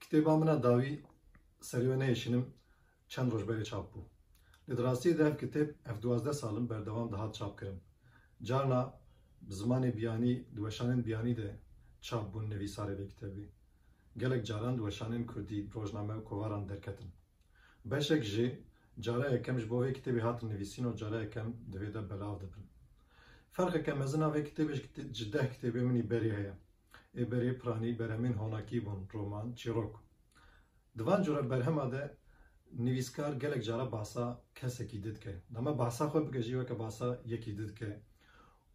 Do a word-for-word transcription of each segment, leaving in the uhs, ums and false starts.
Kitêba min a dawî, serê we nehêşînim, çend roj berê çap bû. Lê di rastiyê de ev kitêb ev duwazdeh sal in berdewam dihat çapkirin. Carna bi zimanê biyanî, di weşanên biyanî de çap bûn nivîsarê vê kitêbê. Gelek caran di weşanên kurdî, rojname û kovaran derketin. Beşek jê cara yekem ji bo vê kitêbê hatin nivîsîn û cara yekem di vê de belav dibin. Ferqeke mezin a vê kitêbê ji kite-, ji deh kitêbê min î berê heye. Ê berê piranî berhemên honakî bûn, roman, çîrok. Di van cure berhema de nivîskar gelek cara bahsa kesekî di dike. Dema bahsa xwe bike jî weke bahsa yekî di dike.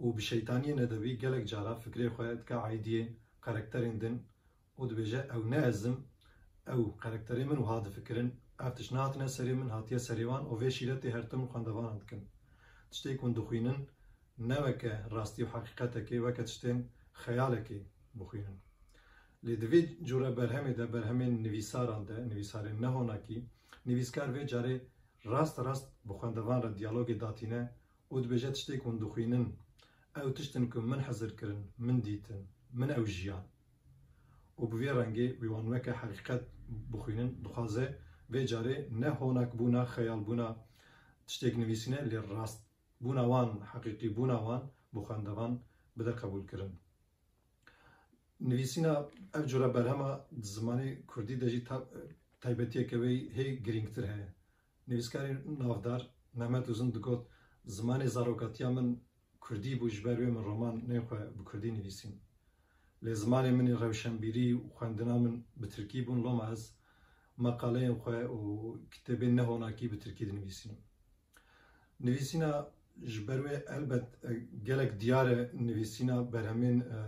Û bi şeytaniyê nedebî gelek cara fikrê xwe dike aîdiyê karakterên din û dibêje, ew ne ez im, ew karakterê min wiha difikirin, ev tişt nehatine serê min, hatiye serê wan û vê şîretê her tim li xwendevanan dikin. Tiştê ku hûn dixwînin ne weke rastî û heqîqetekê, weke tiştên xeyalekê bixwînin. Lê di vê cûre berhemê de, berhemên nivîsaran de, nivîsarên nehonakî, nivîskar vê carê rast rast bi xwendevan re diyalogê datîne û dibêje, tiştê ku hûn dixwînin, ew tişt in ku min hezir kirin, min dîtin, min ew jiyan. Û bi vê rengê wî wan weke heqîqet bixwînin, dixwaze vê carê ne honakbûna, xeyalbûna, tiştêk nivîsîne, lê rastbûna wan, heqîqîbûna wan bi xwendevan bide qebûlkirin. Nivîsîna ev cure berhema di zimanê kurdî de jî ta-, taybetiyeke wê hê girîngtir heye. Nivîskarê navdar Mehmet Uzun digot, zimanê zarokatiya min kurdî bû, ji ber wê min roman nê xwe bi kurdî nivîsîn. Lê zimanê min ê rewşenbîrî û xwendina min bi tirkî bûn, loma ez meqaleyên xwe û kitêbên nehonakî bi tirkî dinivîsînim. Nivîsîna ji ber wê elbet, e, gelek diyar e, nivîsîna berhemên, e,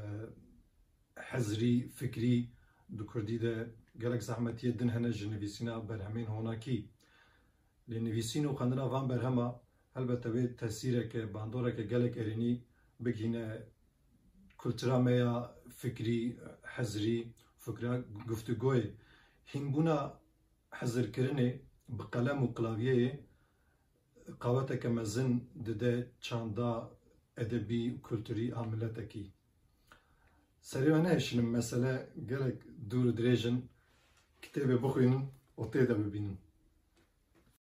hezrî, fikrî di kurdî de gelek zehmetiyê din hene ji nivîsîna berhemên honakî. Lê nivîsîn û xwendina van berhema helbet ew ê tesîreke, bandoreke gelek erênî bigihîne kultura me ya fikrî, hezrî, fikra guftûgoyê. Hînbûna hezirkirinê bi qelem û klavyeyê qaweteke mezin dide çanda edebî û kulturî a miletekî. Serê we nehêşinim, mesele gelek dûr û dirêj in, kitêbê bixwînin û tê de bibînin.